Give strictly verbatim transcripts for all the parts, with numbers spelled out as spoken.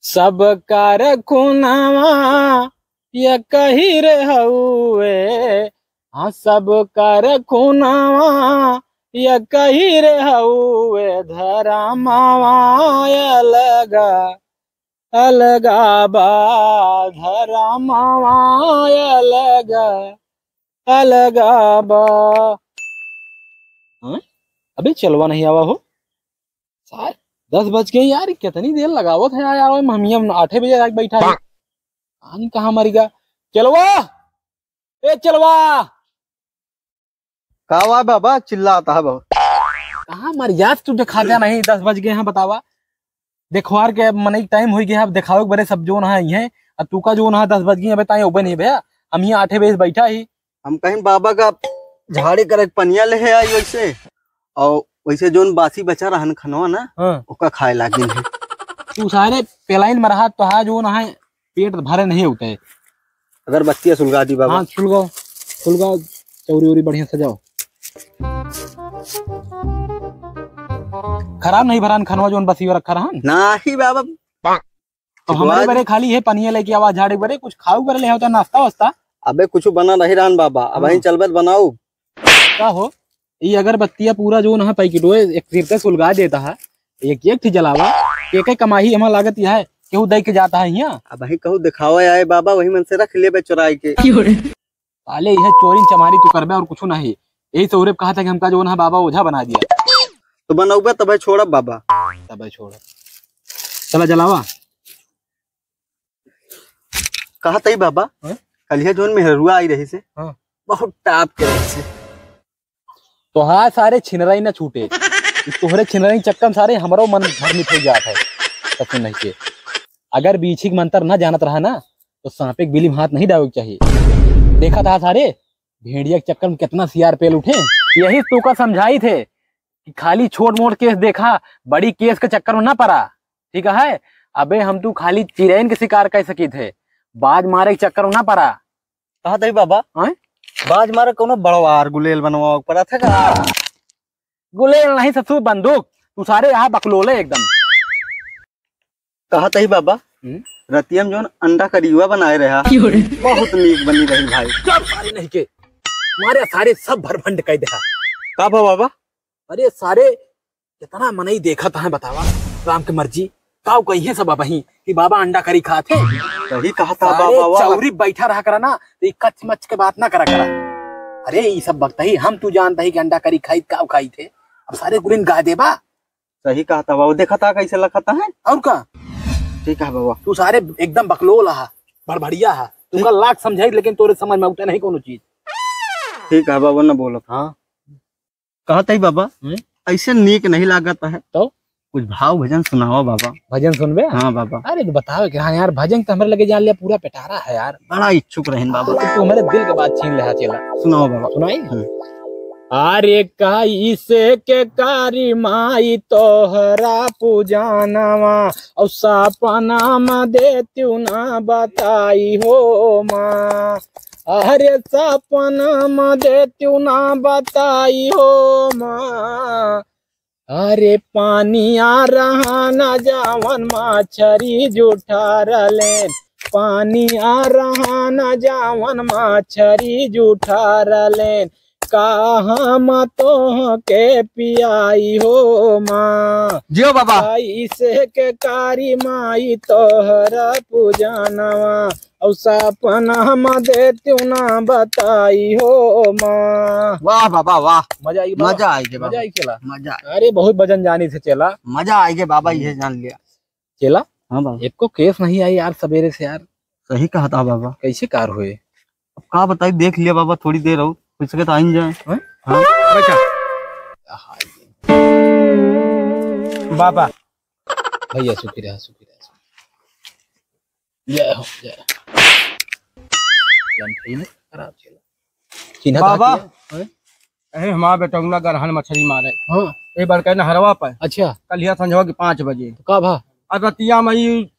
सब कर खुनवा ये कही रे हउए, हाँ, सब कर खुनवा ये कही रे हउए, धरमवा अलगा अलगा बा, धरमवा अलगा अलगा बा। हाँ? अबे चेलवा नहीं आवा हो। सार, दस बज गए यार, कितनी देर लगावत है यार, आवे में, हम यहाँ आठे बजे आके बैठा है। पानी कहाँ मर गया? चेलवा, ए चेलवा। का हुआ बाबा, चिल्लाता है बहुत? कहाँ मर जात तू, देखाता नहीं, दस बज गए हैं, बतावा। देखवार के मनई टाइम हो गया, अब देखावे के बरे सब जोन है, ये, अब तू का जोन है, दस बज गए, अबे ताई ओबे नहीं भैया, हम यहाँ आठे बजे से बैठा ही। हम कहीं बाबा का झाड़े करे के पनिया ले है आई वैसे, और वैसे जोन बासी बचा रहन खनवा ना, हाँ। ओका खाए लागिन है। तू सारे पेलाइन में रहा, तो हा जोन है, पेट भरे नहीं होते। अगरबत्तियाँ सुलगा दी बाबा। हाँ, सुलगाओ, सुलगाओ, चौरी उरी बढ़िया सजाओ। खराब नहीं भरान खनवा जोन बसियो रखा रहन? नाही बाबा। तो हमारे बरे खाली है पनिया लेके आवा झाड़े बरे, कुछ खाऊ बरे ले होता नाश्ता वास्ता? अबे कुछ बना नहीं रहन बाबा, अब हाँ। चलबे त बनाऊ। का हो, ई अगरबत्तिया पूरा जोन है पैकेट, वो एक सिर से सुलगा देता है, एक एक ठी जलावा, एक एक कमाही हमार लागत यह है, केहू दे के जाता है यहाँ। अब वही कहू दिखावे आए बाबा, वही मन से रख लेबे चुराई के। साले यह चोरी चमारी तू करबे और कुछ नहीं। यही से उरे कहा था कि हमका जोन है बाबा ओझा बना दिया। तो बनौबे तबे छोड़ब बाबा। तबे छोड़ब। चला जलावा। कहा तई बाबा, हाँ? कलिया जोन मेहरुआ आई रही से, हाँ। बहुत टाप के रही से। तोहार सारे छिनराई न छूटे। इस तोहरे छिनराई चक्कर में सारे हमरो मन भ्रमित हो जात है। कसम नहीं के। अगर बीछी के मंत्र न जानत रहा ना, तो सांपे के बिली में हाथ नहीं डावे के चाहिए। देखा था सारे, भेड़िया के चक्कर में कितना सियार पेल उठे। यही तू का समझाई थे कि खाली छोट मोट केस देखा, बड़ी केस के चक्कर में ना पड़ा, ठीक है? अबे हम तू खाली चिरैन के शिकार कर सकी थे, बाज मारे के चक्कर में ना पड़ा। कहा तही बाबा, हैं? बाज मारे कोनो बड़वार गुलेल बनवावे के पड़ा था का? गुलेल नहीं ससुर, बंदूक। तू सारे यहाँ बकलोले एकदम। कहा तही बाबा, हम्म? रतिया में जोन अंडा करियुआ बनाए रहा, क्यों रे? बहुत नीक बनी रही भाई। सब सारे नहीं के मारे, सारे सब भरभंड कह दे। का भा बाबा? अरे सारे, कितना मनई देखत है बतावा, राम के मर्जी। काऊ कहिए सब अबही कि बाबा अंडा करी खात है। सही कहा था सारे बाबा, वाह। चौरी बैठा रहा करा ना, तो ये कच मच के बात ना करा करा। अरे ये सब बकता ही, हम तू जानता ही कि अंडा करी खाई, काऊ खाई थे। अब सारे गुलिन गा देबा। सही कहा था बाबा, देखा था कैसे लखता है। और का? ठीक है बाबा। तू सारे एकदम बकलोल हा, भड़भड़िया हा। तू ठीक। का लाख समझाई लेकिन तोरे समझ में उठे नहीं कोनो चीज। ठीक है बाबा, न बोलत। हाँ। कहत हई बाबा, हम्म? ऐसे नीक नहीं लागत है। तो? कुछ भाव भजन सुनावा बाबा। भजन सुनबे? हाँ बाबा। अरे तो बतावे के, हाँ यार, भजन तो हमरे लगे जान लिया, पूरा पिटारा है यार। बड़ा इच्छुक रहन बाबा। तो तू हमरे दिल के बात छीन ले, हाँ चेला। सुनावा बाबा। सुनाई? हम्म। अरे कैसे के कारी माई तोहरा पूजनवा, और सपना में देत्यू ना बताई हो माँ। अरे सपना में देत्यू ना बताई हो माँ। अरे पानी आ रहा न जावन मछरी जुठार लेन, पानी आ रहा न जावन मछरी जुठार लेन, कहाँ माँ तोह के पियाई हो माँ। जियो बाबा। कैसे के कारी माई तोहरा पूजनवा, और सपना में देत्यू ना बताई हो माँ। वाह बाबा, वाह। मजा आई बाबा। मजा आई गे बाबा। मजा आई चेला। मजा। अरे बहुत भजन जानी थे चेला। मजा आई गे बाबा, हम्म। ये जान लिया। चेला? हाँ बाबा। एको केस नहीं आई यार सवेरे से यार। सही कहा था बाबा। कैसे कार हुए? अब का बताई, देख लिया बाबा, थोड़ी देर और हो सके तो आइन जाए। हैं? हाँ। बैठा। बाबा। भैया सुखी रहा, सुखी रहा, सुखी रहा। जय हो, जय हो। जन थी ना, खराब चला। चिन्हा बाबा। कहाँ किया? हैं? अरे हमारा बेटौना गरहन मछली मारे। हाँ। ये बड़का नहरवा पर। अच्छा। कलिया संझवा के पाँच बजे। तो का भा? और रतिया में ये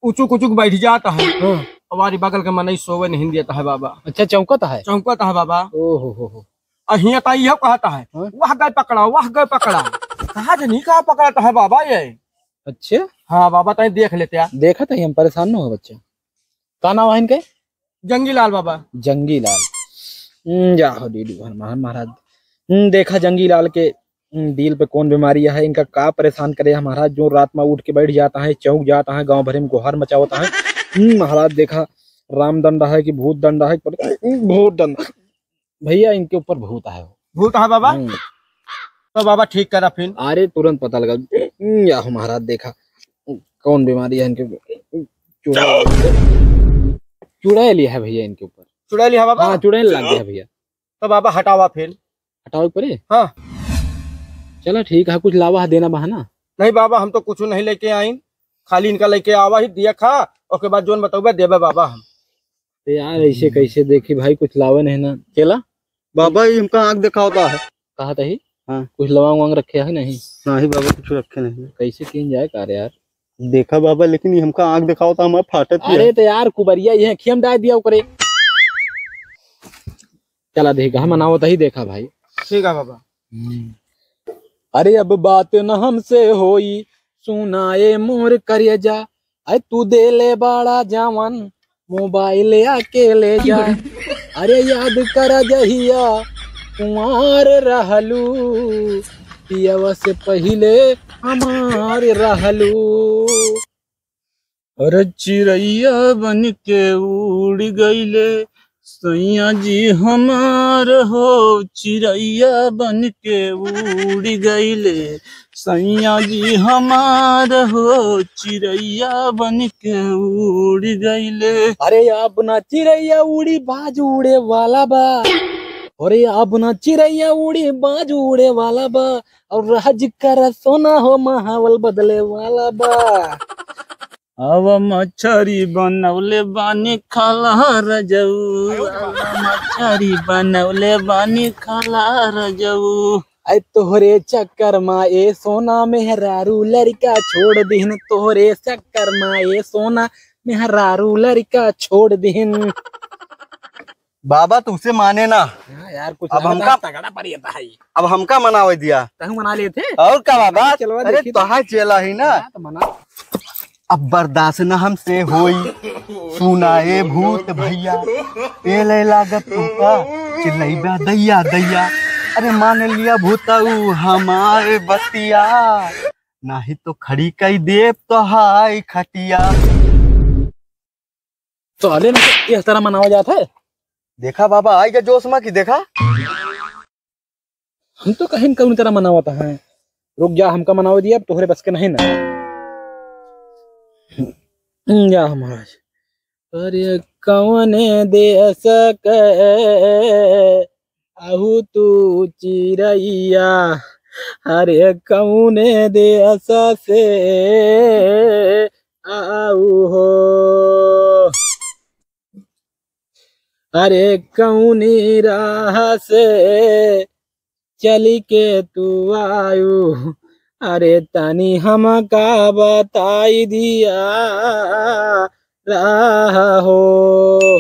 उचुक उचुक बैठ जाता है। हाँ। हमारी बगल के मनई सोवे नहीं देता है बाबा। अच्छा, चौंकत है? चौंकत है बाबा। ओ हो हो हो। और हियाँ ताई यह कहता है, हाँ? "वह गए पकड़ा, वह गए पकड़ा।" कहाँ से नहीं कहाँ पकड़ता है बाबा ये? अच्छा? हाँ बाबा, तनी देख लेते यार। देखा तही हम, परेशान न हो बच्चा। का नाम है इनके? जंगी लाल बाबा। जंगी लाल। हम्म, जा हो डीडू हनुमान महाराज। हम्म, देखा जंगी लाल के, हम्म, दिल पे कौन बीमारी है, इनका का परेशान करे है महाराज, जो रात में उठ के बैठ जाता है, चौंक जाता है, गाँव भरे में गोहार मचावता है। हम्म, महाराज देखा, राम दंड है कि भूत दंड है, पर भूत दंड। भैया, इनके ऊपर भूत है। भूत है बाबा? हम्म। तो बाबा ठीक करा फिर। अरे, तुरंत पता लगा। हम्म, या हो महाराज, देखा कौन बीमारी है इनके ऊपर। चुड़ैल, चुड़ैल ही है भैया इनके ऊपर। चुड़ैल ही है बाबा? हाँ, चुड़ैल लग गया भैया। तो बाबा हटावा फिर। हटावे पड़े? हाँ। चला ठीक है, कुछ लावा है, देना बहाना। नहीं बाबा, हम तो कुछ नहीं लेके आइन, खाली इनका लेके आवा ही, दिया खा, ओके बाद जोन बतौबे देबे बाबा हम। ए यार, ऐसे कैसे देखी भाई, कुछ लावे नहीं ना। चला। बाबा, ये हमका आँख दिखावता है। कहा तही? हाँ। कुछ लवांग वांग रखे है नहीं? नहीं बाबा, कुछ रखे नहीं। कैसे कीन जाए कार यार? देखा बाबा, लेकिन ये हमका आँख दिखावता, हमार फाटत ही अरे है। तो यार, कुबरिया ये खेम डाल दिया ओकरे। चला देखा, हम मनावत ही देखा भाई। ठीक है बाबा। हम्म। अरे अब बात न हमसे होई, सुनाए मोर करेजा, अरे तू देले बाड़ा जवन मोबाइल आके ले जा। अरे याद कर जहिया कुंवार रहलू, पियवा से पहिले हमार रहलू। अरे चिरैया बन के उड़ गईले सैया जी हमार हो, चिरैया बन के उड़ गईले सैया जी हमार हो, चिरैया बन के उड़ गईले। अरे अब ना चिरैया उड़ी, बाज उड़े वाला बा। अरे अब ना चिरैया उड़ी, बाज उड़े वाला बा। और राज कर सोना हो, माहौल बदले वाला बा। अब मछरी बनौले बानी खाला रजऊ, अब मछरी बनौले बानी खाला रजऊ। ऐ तोहरे चक्कर मा ए सोना मेहरारू लड़का छोड़ दिहन, तोहरे चक्कर मा ए सोना मेहरारू लड़का छोड़ दिहन। बाबा तुमसे माने ना। हाँ यार, कुछ अब हमका तगड़ा पड़ी है भाई। अब हमका मनावे दिया। तहु मना लेते। और का बाबा? चलवा अरे देखी तो। तोहार चेला ही ना। हाँ, तो मना। अब बर्दाश्त न हमसे होई, सुना ए भूत भैया, ए ले लागत तुमका, चिल्लैबा दैया दैया। अरे मान लिया भूतऊ हमार बतिया, नाही तो खड़ी कई देब तोहार खटिया। तो अले ना, ये तरह मनावा जात है। देखा बाबा, आई गया जोश मा की देखा। हम तो कहीं कौन तरह मनावत हैं। रुक जा, हमका मनावे दिया, अब तोहरे बस के नहीं ना। हम्म, जा महाराज। अरे कौने देश के आहू तू चिरैया, अरे कौने देश से आऊ हो। अरे कौनी राह से चली के तू आयु, अरे तनी हमका बताई दिया राह हो।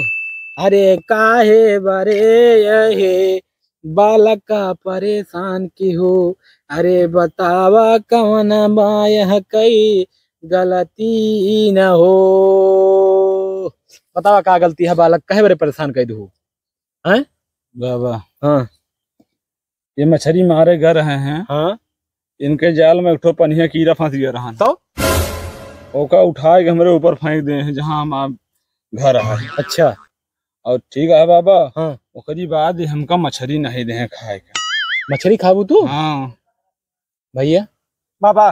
अरे काहे बरे यहे बालक का परेशान की हो, अरे बतावा कवन बा यह कई गलती न हो। बतावा का गलती है बालक, कहे बरे परेशान कई दू हैं? बाबा, हाँ। ये मछरी मारे गए रहे हैं। हाँ। इनके जाल में एक ठो पनिया कीड़ा फंस गया रहा। तो? ओका उठाए के हमरे ऊपर फेंक दे हैं, जहाँ हमार घर है। अच्छा। और ठीक है बाबा, हाँ। ओकरी बाद ये हमका मछरी नहीं दे हैं खाए के। मछरी खाबू तू? हाँ। भैया। बाबा।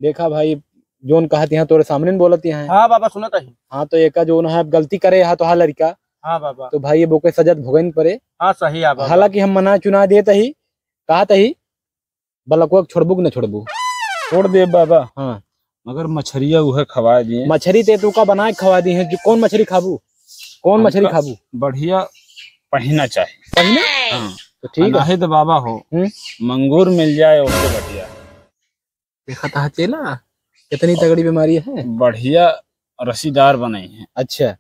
देखा भाई, जोन कहत यहाँ तोरे सामने न बोलत यहाँ है। हाँ बाबा, सुनत है। हाँ, तो एका जोन है, गलती करे यहाँ तो हा लड़का। हाँ बाबा। तो भाई, ये बोके सजत भोगन परे। हाँ, सही है बाबा। हालांकि हम मना चुना देत ही, कहत ही, बलकुआ के छोड़बू कि न छोड़बू? छोड़ दे बाबा। हाँ। मगर मछरिया उहे खवाए दिए। मछरी ते तू का बनाए के खवा दी है, जो कौन मछरी खाबू? कौन मछरी हमका खाबू? बढ़िया पहिना चाही। पहिना? हाँ। तो ठीक है। नहीं तो बाबा हो, हम्म। मंगूर मिल जाए, ओसे बढ़िया। देखा था चेला, कितनी तगड़ी बीमारी है। बढ़िया रसीदार बनाई है। अच्छा।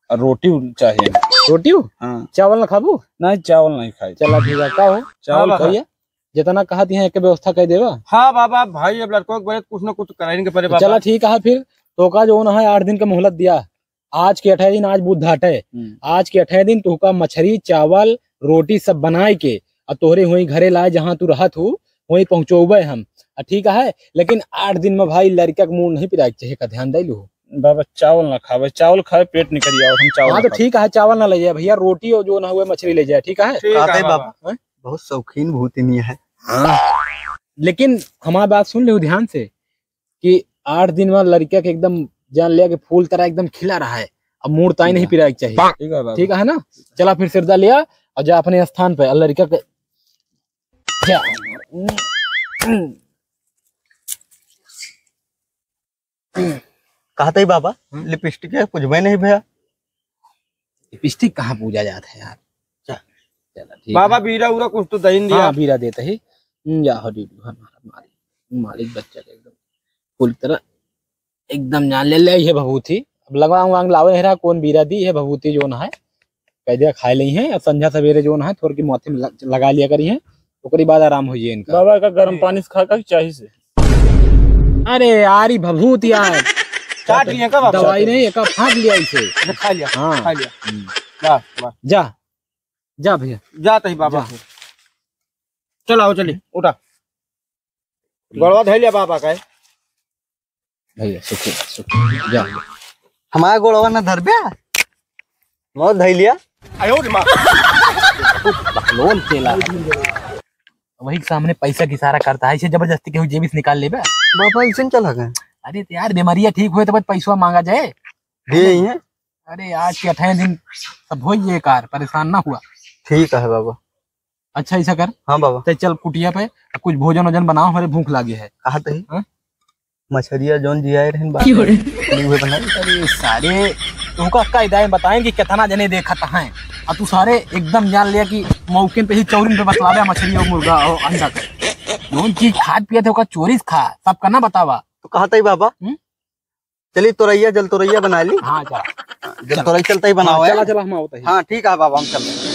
और रोटी चाहिए। रोटी? हाँ। चावल ना खाबू? नहीं, चावल नहीं खाई। चला ठीक है, का हो? चावल हाँ, खाई। भैया। जितना कहा दिया एक व्यवस्था कर देवा। हाँ बाबा, भाई अब लड़कों के बड़े कुछ ना कुछ कराइन के पड़े तो बाबा। चला ठीक है फिर, तोका जौन है आठ दिन का मोहलत दिया। आज के अठारह दिन, आज बुध हटे। हम्म। आज के अठारह दिन तोका मछरी, चावल, रोटी सब बनाए के और तोहरे वहीं घरे लाए, जहाँ तू रहत हूँ वहीं पहुँचौबे हम। आ ठीक है, लेकिन आठ दिन में भाई लड़का के मुँह नहीं पिराए के चाहिए, का ध्यान दे लू। बाबा चावल ना खावे, चावल खावे पेट निकल जाओ, हम चावल हाँ ना तो खावे। ठीक है, चावल ना ले जाए भैया, रोटी और जौन है मछरी ले जाए, ठीक है? ठीक है बाबा। बाबा। हैं? बहुत शौकीन भूतनी है। हाँ। लेकिन हमार बात सुन ले ध्यान से कि आठ दिन में लड़का के एकदम जान लिया कि फूल तरह एकदम खिला रहा है, अब मूड़ ताई नहीं पिराए के चाहिए। ठीक है बाबा। ठीक है ना? चला फिर सिरदा लिया और जा अपने स्थान पे, और लड़का के जा। कहते ही बाबा, हम्म। लिपस्टिक है, कुछ भी नहीं भैया। लिपस्टिक कहाँ पूजा जात है यार? चल। चला, ठीक बाबा, है। बीरा उरा कुछ तो दही दिया। हाँ, बीरा देते ही। हम्म, जा हो डीडू, हमारा मालिक, मालिक बच्चा के एकदम फुल तरह एकदम जान ले ले, ये भभूति। अब लगवा उंगांग लावे हेरा, कौन बीरा दी, ये भभूति जौन है। कह दिया खाए लेई है, अब संझा सवेरे जौन है, थोड़ की माथे में लग-, लगा लिया करी है, ओकरी बाद आराम हो जाए इनका। बाबा का गर्म पानी से खा का चाही से। अरे यार, ई भभूत यार। चाट लिया का बाबा? दवाई नहीं, एक फाँक लिया इसे। अच्छा, खा लिया, हाँ। खा लिया। हम्म। बस, बस। जा, जा भैया। जा तही बाबा। जा। चल आओ, चली, उठा। गोड़वा धइ लिया बाबा का। भैया, सुखी, सुखी, जा। हमारा गोड़वा न धरबे। मौत धइ लिया। आयो रे माँ। बकलोल चेला है। वही सामने पैसा के इशारा करता है, इसे जबरदस्ती केहू जेबी से निकाल लेबे। बाबा, ऐसे चला गए। अरे तो यार, बीमारियाँ ठीक हुए तो बस पैसवा मांगा जाए। दे ही है। अरे, आज के अठारह दिन सब होई ये कार, परेशान ना हुआ। ठीक है बाबा। अच्छा, ऐसा कर। हाँ बाबा। ते चल कुटिया पे, कुछ भोजन वोजन बनाओ, हमारे भूख लागी है। कहा तही? हाँ? मछरिया जौन जियाए रहन बाबा। क्यों रे? नहीं हुए बनाई। अरे सारे, तुमको का इदाए बताएं कि कितना जने देखत हैं, और तू सारे एकदम जान लिया कि मौके पे ही चौरिन पे बतलावे मछरी और मुर्गा और अंडा का। जौन चीज खात पियत है, ओका चोरी से खा, सबका ना बतावा। तो कहा तही बाबा? हम्म? चली तोरैया, जल तोरैया बना ली। हाँ, चला। जल तोरई चलते ही बनाओ, हाँ, है? चला, चला, हम आवत ही। हाँ, ठीक है बाबा, हम चलते हैं।